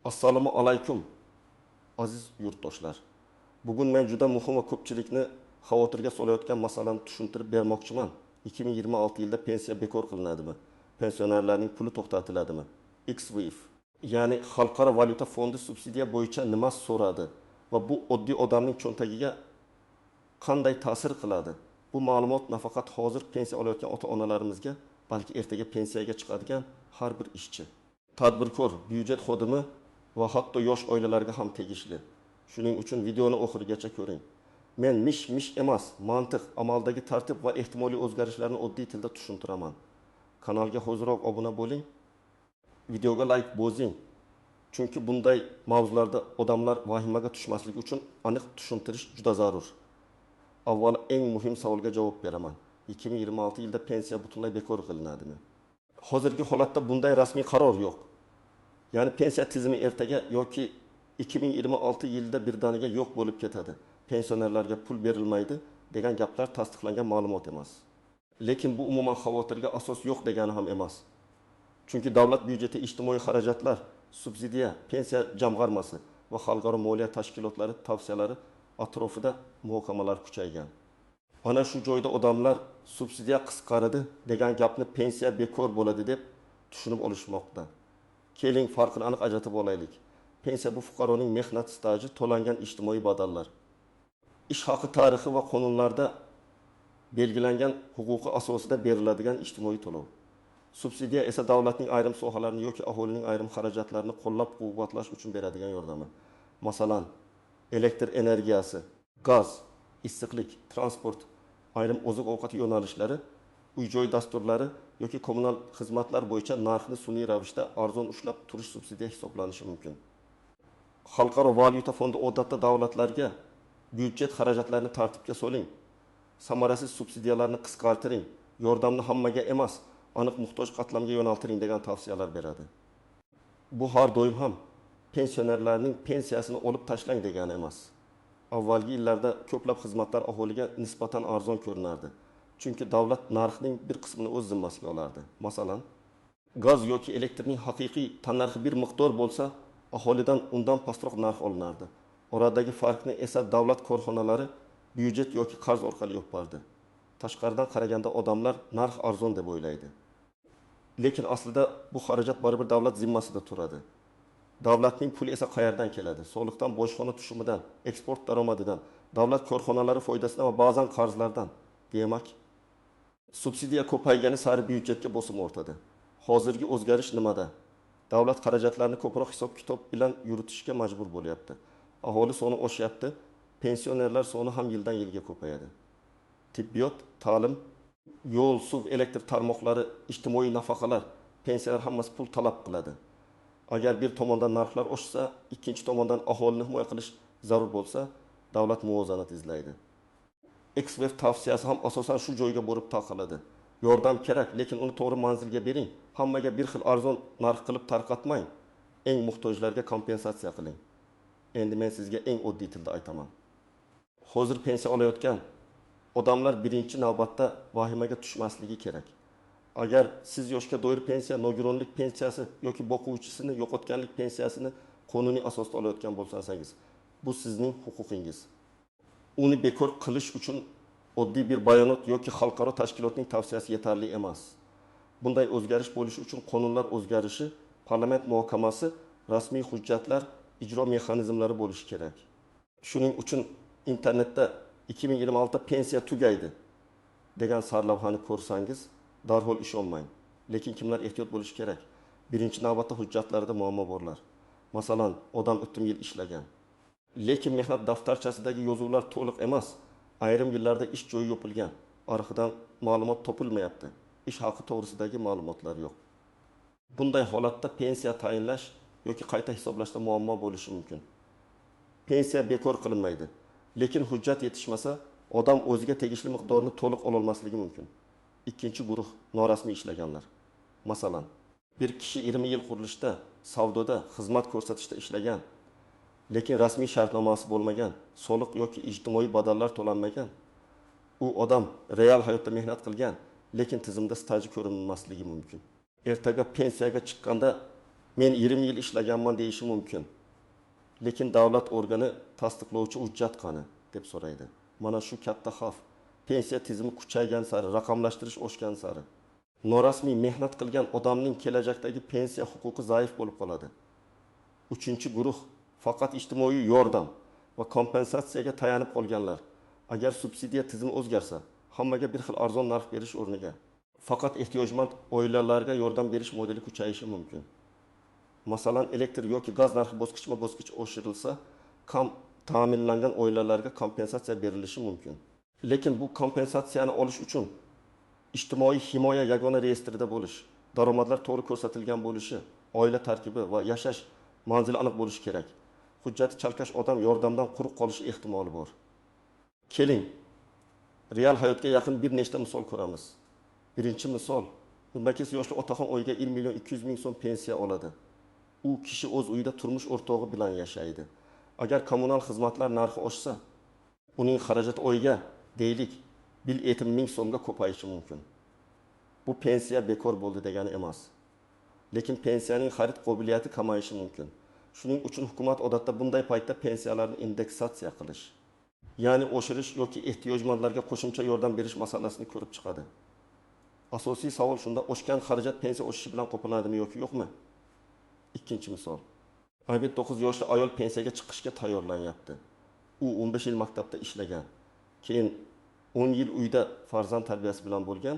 Assalomu alaykum, aziz yurtdoshlar. Bugun men juda muhim va ko'pchilikni xavotirga solayotgan masalani tushuntirib bermoqchiman. 2026-yilda pensiya bekor qilinadimi? Pensionerlarning puli to'xtatiladimi? XVF, ya'ni Xalqaro valyuta fondi subsidiya bo'yicha nima so'radi va bu oddiy odamning cho'ntagiga qanday ta'sir qiladi? Bu ma'lumot nafaqat hozir pensiya olayotgan ota-onalarimizga, balki ertaga pensiyaga chiqadigan har bir ishchi, tadbirkor, byudjet xodimi va hatto yosh oilalarga ham tegishli. Shuning uchun videoni oxirigacha ko'ring. Men mish-mish emas, mantiq, amaldagi tartib va ehtimoliy o'zgarishlarni oddiy tilda tushuntiraman. Kanalga hoziroq obuna bo'ling, videoga like bosing. Chunki bunday mavzularda odamlar vahimaga tushmasligi uchun aniq tushuntirish juda zarur. Avval eng muhim savolga javob beraman. 2026-yilda pensiya butunlay bekor qilinadimi? Hozirgi holatda bunday rasmiy qaror yo'q. Ya'ni pensiya tizimi ertaga yoki 2026-yilda birdaniga yo'q bo'lib ketadi. Pensionerlarga pul berilmaydi degan gaplar tasdiqlangan ma'lumot emas. Lekin bu umuman xavotirga asos yo'q degani ham emas. Chunki davlat byudjeti ijtimoiy xarajatlar, subsidiya, pensiya jamg'armasi va xalqaro moliya tashkilotlari tavsiyalari atrofida muhokamalar kuchaygan. Ana shu joyda odamlar subsidiya qisqaradi degan gapni pensiya bekor bo'ladi deb tushunib olishmoqda. Keling, farqini aniq ajratib olaylik. Pensiya bu fuqaroning mehnat staji, to'langan ijtimoiy badallar. Ish haqi tarixi va qonunlarda belgilangan huquqi asosida beriladigan ijtimoiy to'lov. Subsidiya esa davlatning ayrim sohalarini yoki aholining ayrim xarajatlarini qo'llab-quvvatlash uchun beradigan yordami. Masalan, elektr energiyasi, gaz, issiqlik, transport, ayrim oziq-ovqat yo'nalishlari, uy-joy dasturlari yoki kommunal xizmatlar bo'yicha narxni sun'iy ravishda arzon ushlab turish subsidiya hisoblanishi mumkin. Xalqaro valyuta fondi odatda davlatlarga byudjet xarajatlarini tartibga soling, samarasiz subsidiyalarni qisqartiring, yordamni hammaga emas, aniq muhtoj qatlamga yo'naltiring degan tavsiyalar beradi. Bu har doim ham pensionerlarning pensiyasini olib tashlang degani emas. Avvalgi yillarda ko'plab xizmatlar aholiga nisbatan arzon ko'rinardi. Chunki davlat narxning bir qismini o'z zimmasiga olardi. Masalan, gaz yoki elektrning haqiqiy tannarxi bir miqdor bo'lsa, aholidan undan pastroq narx olinardi. Oradagi farqni esa davlat korxonalari byudjet yoki qarz orqali yopardi. Tashqaridan qaraganda odamlar narx arzon deb o'ylaydi. Lekin aslida bu xarajat baribir davlat zimmasida turadi. Davlatning puli esa qayerdan keladi? Soliqdan, bojxona tushumidan, eksport daromadidan, davlat korxonalari foydasidan va ba'zan qarzlardan. Demak, subsidiya ko'paygani sari byudjetga bosim ortadi. Hozirgi o'zgarish nimada? Davlat xarajatlarini ko'proq hisob-kitob bilan yuritishga majbur bo'lyapti. Aholi soni oshyapti, pensionerlar soni ham yildan yilga ko'payadi. Tibbiyot, ta'lim, yo'l, suv, elektr tarmoqlari, ijtimoiy nafaqalar, pensiyalar hammasi pul talab qiladi. Agar bir tomondan narxlar oshsa, ikkinchi tomondan aholini himoya qilish zarur bo'lsa, davlat muvozanat izlaydi. XVF tavsiyasi ham asosan shu joyga borib taqaladi. Yordam kerak, lekin uni to'g'ri manzilga bering. Hammaga bir xil arzon narx qilib tarqatmang. Eng muhtojlarga kompensatsiya qiling. Endi men sizga eng oddiy tilda aytaman. Hozir pensiya olayotgan odamlar birinchi navbatda vahimaga tushmasligi kerak. Agar siz yoshga doir pensiya, nogironlik pensiyasi yoki boquvchisini yo'qotganlik pensiyasini qonuniy asosda olayotgan bo'lsangiz, bu sizning huquqingiz. Uni bekor qilish uchun oddiy bir bayonot yoki xalqaro tashkilotning tavsiyasi yetarli emas. Bunday o'zgarish bo'lishi uchun qonunlar o'zgarishi, parlament muhokamasi, rasmiy hujjatlar, ijro mexanizmlari bo'lishi kerak. Shuning uchun internetda 2026 pensiya tugaydi degan sarlavhani ko'rsangiz, darhol ishonmang. Lekin kimlar ehtiyot bo'lishi kerak? Birinchi navbatda hujjatlarda muammo borlar. Masalan, odam o'ttim yil ishlagan, lekin mehnat daftarchasidagi yozuvlar to'liq emas. Ayrim yillarda ish joyi yopilgan, arxidan ma'lumot topilmayapti. Ish haqi to'g'risidagi ma'lumotlar yo'q. Bunday holatda pensiya tayinlash yoki qayta hisoblashda muammo bo'lishi mumkin. Pensiya bekor qilinmaydi, lekin hujjat yetishmasa, odam o'ziga tegishli miqdorni to'liq ololmasligi mumkin. Ikkinchi guruh norasmiy ishlaganlar. Masalan, bir kishi 20 yil qurilishda, savdoda, xizmat ko'rsatishda ishlagan, lekin rasmiy shartnomasi bo'lmagan, soliq yoki ijtimoiy badallar to'lanmagan. U odam real hayotda mehnat qilgan, lekin tizimda staji ko'rinmasligi mumkin. Ertaga pensiyaga chiqqanda Men 20 yil ishlaganman deyishi mumkin. Lekin davlat organi tasdiqlovchi hujjat qani deb so'raydi. Mana shu katta xavf. Pensiya tizimi kuchaygan sari, raqamlashtirish oshgan sari norasmiy mehnat qilgan odamning kelajakdagi pensiya huquqi zaif bo'lib qoladi. Uchinchi guruh faqat ijtimoiy yordam va kompensatsiyaga tayanib qolganlar. Agar subsidiya tizimi o'zgarsa, hammaga bir xil arzon narx berish o'rniga faqat ehtiyojmand oilalarga yordam berish modeli kuchayishi mumkin. Masalan, elektr yoki gaz narxi bosqichma-bosqich oshirilsa, kam ta'minlangan oilalarga kompensatsiya berilishi mumkin. Lekin bu kompensatsiyani olish uchun ijtimoiy himoya yagona reyestrida bo'lish, daromadlar to'g'ri ko'rsatilgan bo'lishi, oila tarkibi va yashash manzili aniq bo'lishi kerak. Hujjati chalkash odam yordamdan quruq qolishi ehtimoli bor. Keling, real hayotga yaqin bir nechta misol ko'ramiz. Birinchi misol, 28 yoshli otaxon oyiga 1 million 200 ming so'm pensiya oladi. U kishi o'z uyida turmush o'rtog'i bilan yashaydi. Agar kommunal xizmatlar narxi oshsa, uning xarajati oyiga deylik 1,5 ming so'mga ko'payishi mumkin. Bu pensiya bekor bo'ldi degani emas. Lekin pensiyaning xarid qobiliyati kamayishi mumkin. Shuning uchun hukumat odatda bunday paytda pensiyalarni indeksatsiya qilish, ya'ni oshirish yoki ehtiyojmandlarga qo'shimcha yordam berish masalasini ko'rib chiqadi. Asosiy savol shunda, oshgan xarajat pensiya oshishi bilan qoplanadimi yoki yo'qmi? Ikkinchi misol. 59 yoshli ayol pensiyaga chiqishga tayyorlanyapti. U 15 yil maktabda ishlagan. Keyin 10 yil uyda farzand tarbiyasi bilan bo'lgan,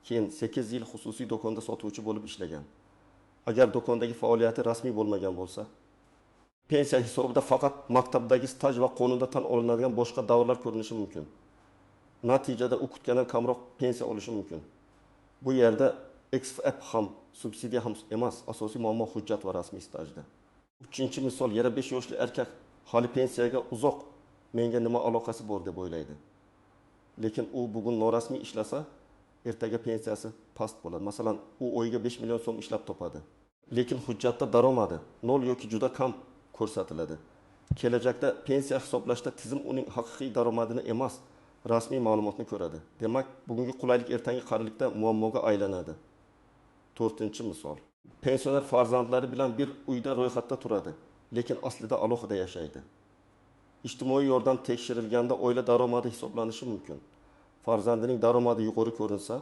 keyin 8 yil xususiy do'konda sotuvchi bo'lib ishlagan. Agar do'kondagi faoliyati rasmiy bo'lmagan bo'lsa, pensiya hisobida faqat maktabdagi staj va qonunda tan olinadigan boshqa davrlar ko'rinishi mumkin. Natijada u kutgandan kamroq pensiya olishi mumkin. Bu yerda XF ham, subsidiya ham emas, asosiy muammo hujjat va rasmiy stajda. Uchinchi misol, 25 yoshli erkak hali pensiyaga uzoq, menga nima aloqasi bor deb o'ylaydi. Lekin u bugun norasmiy ishlasa, ertaga pensiyasi past bo'ladi. Masalan, u oyiga 5 million so'm ishlab topadi. Lekin hujjatda daromadi 0 yoki juda kam ko'rsatiladi. Kelajakda pensiya hisoblashda tizim uning haqiqiy daromadini emas, rasmiy ma'lumotni ko'radi. Demak, bugungi qulaylik ertangi qarilikda muammoga aylanadi. To'rtinchi misol. Pensioner farzandlari bilan bir uyda ro'yxatda turadi, lekin aslida alohida yashaydi. Ijtimoiy yordam tekshirilganda oila daromadi hisoblanishi mumkin. Farzandining daromadi yuqori ko'rinsa,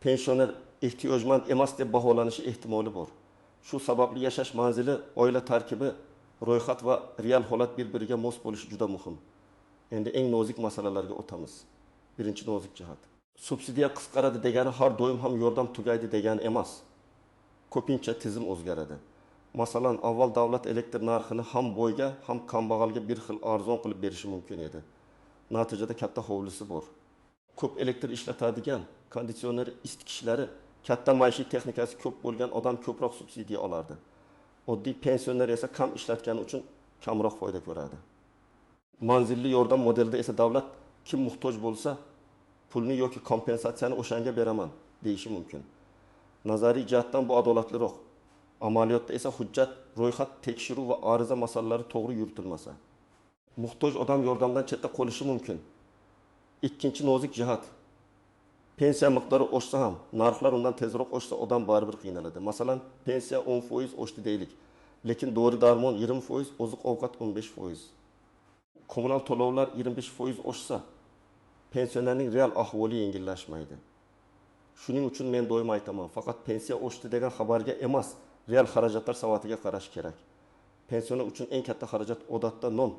pensioner ehtiyojmand emas deb baholanishi ehtimoli bor. Shu sababli yashash manzili, oila tarkibi, ro'yxat va real holat bir-biriga mos bo'lishi juda muhim. Endi eng nozik masalalarga o'tamiz. Birinchi nozik jihat. Subsidiya qisqaradi degani har doim ham yordam tugaydi degani emas. Ko'pincha tizim o'zgaradi. Masalan, avval davlat elektr narxini ham boyga, ham kambag'alga bir xil arzon qilib berishi mumkin edi. Natijada katta hovlisi bor. Ko'p elektr ishlatadigan, konditsioner isitgichlari, katta maishiy texnikasi ko'p bo'lgan odam ko'proq subsidiya olardi. Oddiy pensioner esa kam ishlatgani uchun kamroq foyda ko'radi. Manzilli yordam modelida esa davlat kim muhtoj bo'lsa, pulni yoki kompensatsiyani o'shanga beraman deyishi mumkin. Nazariy jihatdan bu adolatliroq. Amaliyotda esa hujjat, ro'yxat, tekshiruv va ariza masalalari to'g'ri yuritilmasa, muhtoj odam yordamdan chetda qolishi mumkin. Ikkinchi nozik jihat. Pensiya miqdori oshsa ham, narxlar undan tezroq oshsa odam baribir qiynaladi. Masalan, pensiya 10% oshdi deylik, lekin dori-darmon 20%, oziq-ovqat 15%. Kommunal to'lovlar 25% oshsa, pensionerning real ahvoli yengillashmaydi. Shuning uchun men doim aytaman, faqat pensiya oshdi degan xabarga emas, real xarajatlar savatiga qarash kerak. Pensioner uchun eng katta xarajat odatda non,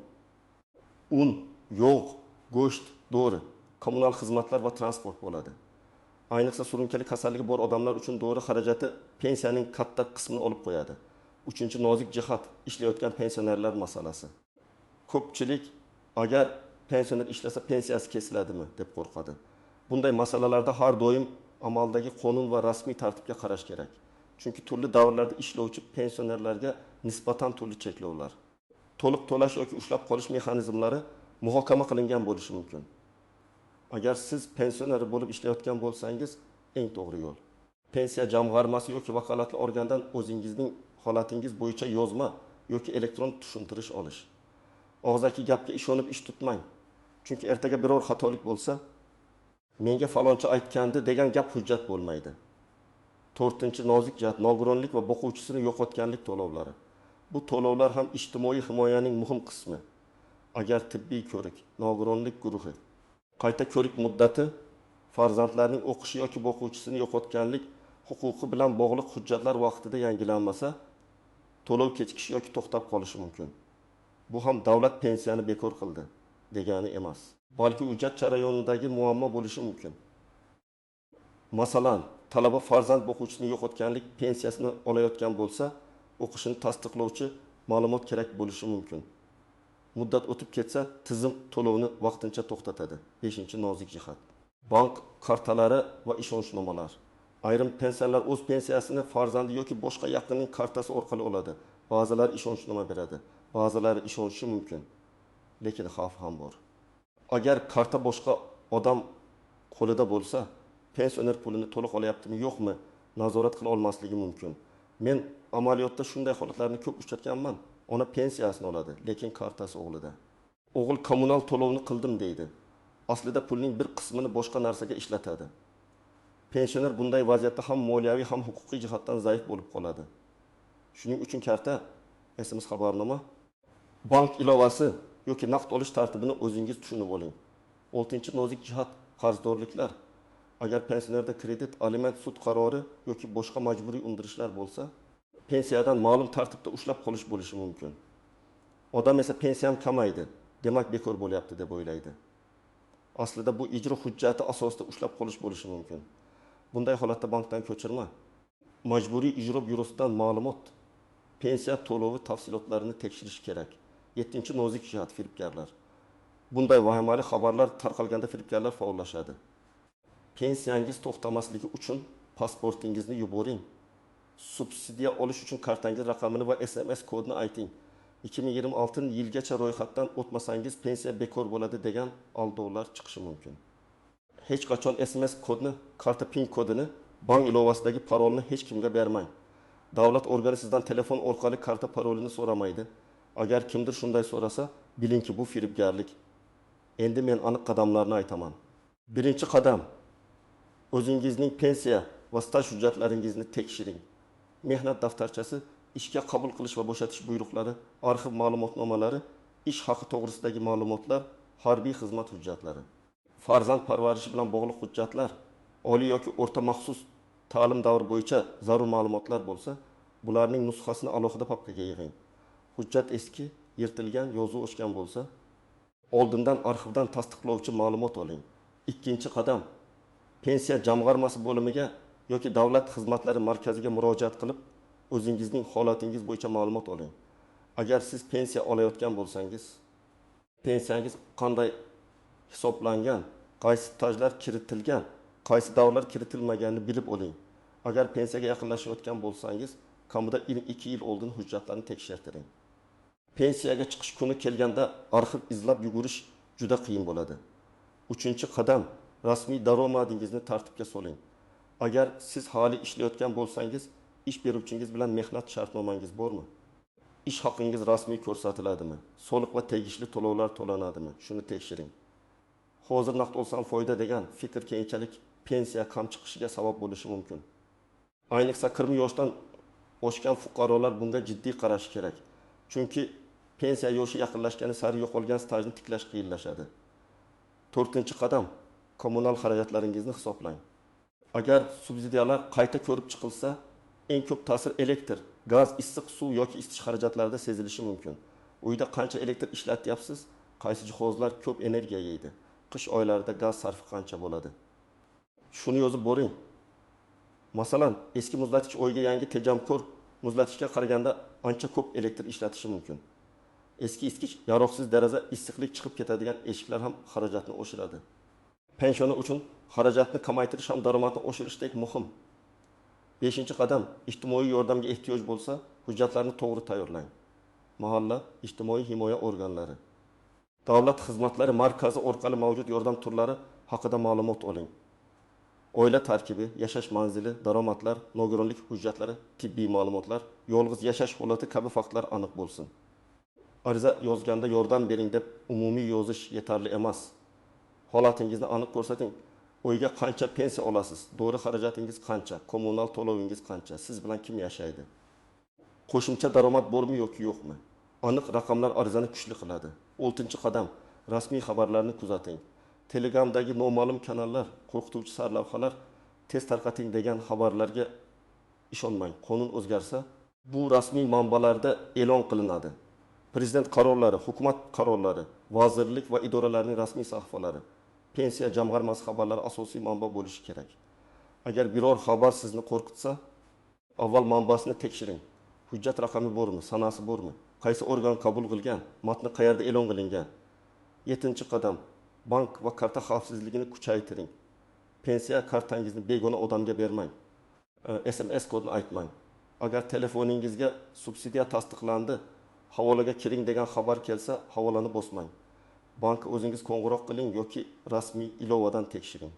un, yog', go'sht, dori, kommunal xizmatlar va transport bo'ladi. Ayniqsa surunkali kasalligi bor odamlar uchun dori xarajati pensiyaning katta qismini olib qo'yadi. Uchinchi nozik jihat, ishlayotgan pensionerlar masalasi. Ko'pchilik agar pensioner ishlasa pensiyasi kesiladimi deb qo'rqadi. Bunday masalalarda har doim amaldagi qonun va rasmiy tartibga qarash kerak. Chunki turli davrlarda ishlovchi pensionerlarga nisbatan turli cheklovlar, to'liq to'lash yoki ushlab qolish mexanizmlari muhokama qilingan bo'lishi mumkin. Agar siz pensioner bo'lib ishlayotgan bo'lsangiz, eng to'g'ri yo'l pensiya jamg'armasi yoki vakolatli organdan o'zingizning holatingiz bo'yicha yozma yoki elektron tushuntirish olish. Og'zaki gapga ishonib ish tutmang. Chunki ertaga biror xatolik bo'lsa, menga falonchi aytgandi degan gap hujjat bo'lmaydi. To'rtinchi nozik jihat nogironlik va boquvchisini yo'qotganlik to'lovlari. Bu to'lovlar ham ijtimoiy himoyaning muhim qismi. Agar tibbiy ko'rik, nogironlik guruhi, qayta ko'rik muddati, farzandlarning o'qishi yoki boquvchisini yo'qotganlik huquqi bilan bog'liq hujjatlar vaqtida yangilanmasa, to'lov kechikishi yoki to'xtab qolishi mumkin. Bu ham davlat pensiyani bekor qildi degani emas. Balki hujjat jarayonidagi muammo bo'lishi mumkin. Masalan, talaba farzand boquvchisini yo'qotganlik pensiyasini olayotgan bo'lsa, o'qishini tasdiqlovchi ma'lumot kerak bo'lishi mumkin. Muddat o'tib ketsa, tizim to'lovni vaqtincha to'xtatadi. 5. Nozik jihat. Bank kartalari va ishonchnomalar. Ayrim pensionerlar o'z pensiyasini farzandi yoki boshqa yaqinining kartasi orqali oladi. Ba'zilari ishonchnoma beradi, ba'zilari ishonishi mumkin. Lekin xavf ham bor. Agar karta boshqa odam qo'lida bo'lsa, pensioner pulini to'liq olyaptimi, yo'qmi, nazorat qila olmasligi mumkin. Men amaliyotda shunday holatlarni ko'p uchratganman. Ona pensiyasini oladi, lekin kartasi o'g'lida. O'g'il kommunal to'lovni qildim deydi. Aslida pulning bir qismini boshqa narsaga ishlatadi. Pensioner bunday vaziyatda ham moliyaviy, ham huquqiy jihatdan zaif bo'lib qoladi. Shuning uchun karta, SMS xabarnoma, bank ilovasi yoki naqd olish tartibini o'zingiz tushunib oling. 6. Nozik jihat qarzdorliklar. Agar pensionerda kredit, aliment, sud qarori yoki boshqa majburiy undirishlar bo'lsa, pensiyadan ma'lum tartibda ushlab qolish bo'lishi mumkin. Odam esa pensiyam kamaydi, demak bekor bo'lyapti deb o'ylaydi. Aslida bu ijro hujjati asosida ushlab qolish bo'lishi mumkin. Bunday holatda bankdan ko'chirma, majburiy ijro byurosidan ma'lumot, pensiya to'lovi tafsilotlarini tekshirish kerak. 7. Nozik jihat firibgarlar. Bunday vahimali xabarlar tarqalganda firibgarlar faollashadi. Pensiyangiz to'xtamasligi uchun pasportingizni yuboring. Subsidiya olish uchun kartangiz raqamini va SMS kodini ayting. 2026 yilgacha ro'yxatdan o'tmasangiz pensiya bekor bo'ladi degan aldovlar chiqishi mumkin. Hech qachon SMS kodni, karta PIN kodini, bank ilovasidagi parolni hech kimga bermang. Davlat organi sizdan telefon orqali karta parolini so'ramaydi. Agar kimdir shunday so'rasa, bilingki bu firibgarlik. Endi men aniq qadamlarni aytaman. Birinchi qadam. O'zingizning pensiya va staj hujjatlaringizni tekshiring. Mehnat daftarchasi, ishga qabul qilish va bo'shatish buyruqlari, arxiv ma'lumotnomalari, ish haqi to'g'risidagi ma'lumotlar, harbiy xizmat hujjatlari. Farzand parvarishi bilan bog'liq hujjatlar, oliy yoki o'rta maxsus ta'lim davri bo'yicha zarur ma'lumotlar bo'lsa, bularning nusxasini alohida papkaga yig'ing. Hujjat eski, yirtilgan, yozuv o'chgan bo'lsa, oldindan arxivdan tasdiqlovchi ma'lumot oling. Ikkinchi qadam. Pensiya jamg'armasi bo'limiga yoki davlat xizmatlari markaziga murojaat qilib, o'zingizning holatingiz bo'yicha ma'lumot oling. Agar siz pensiya olayotgan bo'lsangiz, pensiyangiz qanday hisoblangan, qaysi stajlar kiritilgan, qaysi davrlar kiritilmaganini bilib oling. Agar pensiyaga yaqinlashayotgan bo'lsangiz, kamida 2 yil oldin hujjatlarni tekshirtiring. Pensiyaga chiqish kuni kelganda arxiv izlab yugurish juda qiyin bo'ladi. Uchinchi qadam. Rasmiy daromadingizni tartibga soling. Agar siz hali ishlayotgan bo'lsangiz, ish beruvchingiz bilan mehnat shartnomangiz bormi? Ish haqingiz rasmiy ko'rsatiladimi? Soliq va tegishli to'lovlar to'lanadimi? Shuni tekshiring. Hozir naqd olsam foyda degan fikr keyinchalik pensiya kam chiqishiga sabab bo'lishi mumkin. Ayniqsa 40 yoshdan oshgan fuqarolar bunga jiddiy qarashi kerak. Chunki pensiya yoshi yaqinlashgani sari yo'qolgan stajni tiklash qiyinlashadi. To'rtinchi qadam. Kommunal xarajatlaringizni hisoblang. Agar subsidiyalar qayta ko'rib chiqilsa, eng ko'p ta'sir elektr, gaz, issiq suv yoki isitish xarajatlarida sezilishi mumkin. Uyda qancha elektr ishlatyapsiz, qaysi jihozlar ko'p energiya yeydi, qish oylarida gaz sarfi qancha bo'ladi? Shuni yozib boring. Masalan, eski muzlatgich o'yga yangi tejamkor muzlatgichga qaraganda ancha ko'p elektr ishlatishi mumkin. Eski isitgich, yaroqsiz deraza, issiqlik chiqib ketadigan eshiklar ham xarajatni oshiradi. Pensioner uchun xarajatni kamaytirish ham daromadni oshirishdek muhim. 5. Qadam. Ijtimoiy yordamga ehtiyoj bo'lsa, hujjatlarni to'g'ri tayyorlang. Mahalla, ijtimoiy himoya organlari, davlat xizmatlari markazi orqali mavjud yordam turlari haqida ma'lumot oling. Oila tarkibi, yashash manzili, daromadlar, nogironlik hujjatlari, tibbiy ma'lumotlar, yolg'iz yashash holati kabi faktlar aniq bo'lsin. Ariza yozganda yordam bering deb umumiy yozish yetarli emas. Holatingizni aniq ko'rsating. Oyga qancha pensiya olasiz? Dori xarajatingiz qancha? Kommunal to'lovingiz qancha? Siz bilan kim yashaydi? Qo'shimcha daromad bormi yoki yo'qmi? Aniq raqamlar arizani kuchli qiladi. Oltinchi qadam: rasmiy xabarlarni kuzating. Telegramdagi noma'lum kanallar, qo'rqituvchi sarlavhalar, tez tarqating degan xabarlarga ishonmang. Qonun o'zgarsa, bu rasmiy manbalarda e'lon qilinadi. Prezident qarorlari, hukumat qarorlari, vazirlik va idoralarning rasmiy sahifalari, pensiya jamg'armasi xabarlari asosiy manba bo'lishi kerak. Agar biror xabar sizni qo'rqitsa, avval manbasini tekshiring. Hujjat raqami bormi, sanasi bormi, qaysi organ qabul qilgan, matni qayerda e'lon qilingan. Yettinchi qadam: bank va karta xavfsizligini kuchaytiring. Pensiya kartangizni begona odamga bermang. SMS kodini aytmang. Agar telefoningizga subsidiya tasdiqlandi, havolaga kiring degan xabar kelsa, havolani bosmang. Bankka o'zingiz qo'ng'iroq qiling yoki rasmiy ilovadan tekshiring.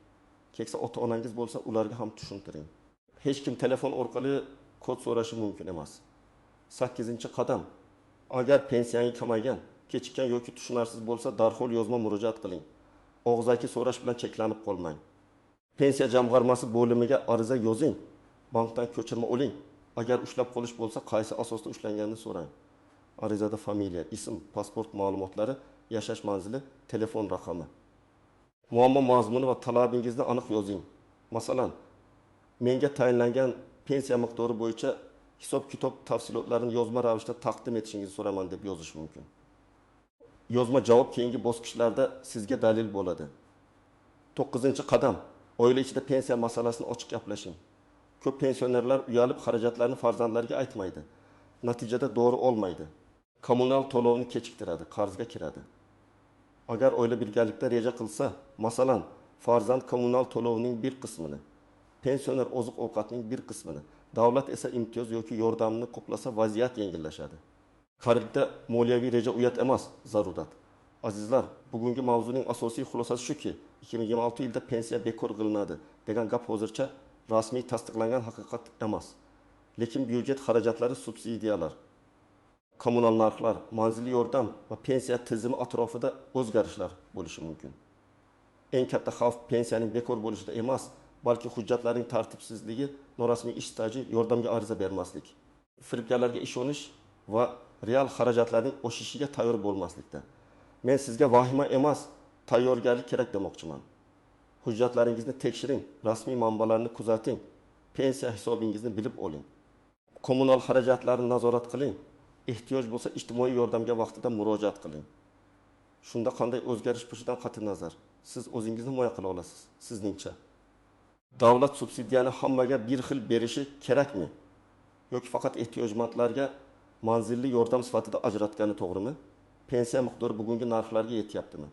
Keksa ota-onangiz bo'lsa, ularga ham tushuntiring. Hech kim telefon orqali kod so'rashi mumkin emas. Sakkizinchi qadam: agar pensiyangiz kamaygan, kechikkan yoki tushunarsiz bo'lsa, darhol yozma murojaat qiling. Og'zaki so'rash bilan cheklanib qolmang. Pensiya jamg'armasi bo'limiga ariza yozing, bankdan ko'chirma oling. Agar ushlab qolish bo'lsa, qaysi asosda ushlanganini so'rang. Arizada familiya, ism, pasport ma'lumotlari, yashash manzili, telefon raqami. Muammo mazmuni va talabingizni aniq yozing. Masalan, menga tayinlangan pensiya miqdori bo'yicha hisob-kitob tafsilotlarini yozma ravishda taqdim etishingizni so'raman deb yozish mumkin. Yozma javob keyingi bosqichlarda sizga dalil bo'ladi. To'qqizinchi qadam: oila ichida pensiya masalasini ochiq gaplashing. Ko'p pensionerlar uyalib xarajatlarni farzandlariga aytmaydi. Natijada dori olmaydi. Kommunal to'lovni kechiktiradi, qarzga kiradi. Agar oila birgalikda reja qilsa, masalan, farzand kommunal to'lovning bir qismini, pensioner oziq-ovqatning bir qismini, davlat esa imtiyoz yoki yordamni qoplasa, vaziyat yengillashadi. Qarilikda moliyaviy reja uyat emas, zarurat. Azizlar, bugungi mavzuning asosiy xulosasi shuki, 2026 yilda pensiya bekor qilinadi degan gap hozircha rasmiy tasdiqlangan haqiqat emas. Lekin byudjet xarajatlari, subsidiyalar, kommunal narxlar, manzilli yordam va pensiya tizimi atrofida o'zgarishlar bo'lishi mumkin. Eng katta xavf pensiyaning bekor bo'lishida emas, balki hujjatlarning tartibsizligi, norasmiy ish staji, yordamga ariza bermaslik, firibgarlarga ishonish va real xarajatlarning oshishiga tayyor bo'lmaslikda. Men sizga vahima emas, tayyorgarlik kerak demoqchiman. Hujjatlaringizni tekshiring, rasmiy manbalarni kuzating, pensiya hisobingizni bilib oling. Kommunal xarajatlarni nazorat qiling, ehtiyoj bo'lsa ijtimoiy yordamga vaqtida murojaat qiling. Shunda qanday o'zgarish bo'lishidan qat'iy nazar, siz o'zingizni himoya qila olasiz, sizningcha. Davlat subsidiyani hammaga bir xil berishi kerakmi? Yoki faqat ehtiyojmandlarga manzilli yordam sifatida ajratgani to'g'rimi? Pensiya miqdori bugungi narxlarga yetyaptimi?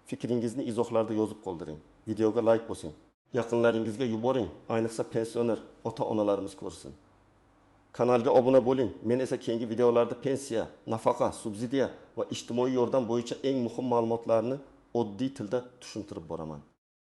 Fikringizni izohlarda yozib qoldiring. Videoga like bosing. Yaqinlaringizga yuboring, ayniqsa pensioner ota-onalarimiz ko'rsin. Kanalga obuna bo'ling. Men esa keyingi videolarda pensiya, nafaqa, subsidiya va ijtimoiy yordam bo'yicha eng muhim ma'lumotlarni oddiy tilda tushuntirib boraman.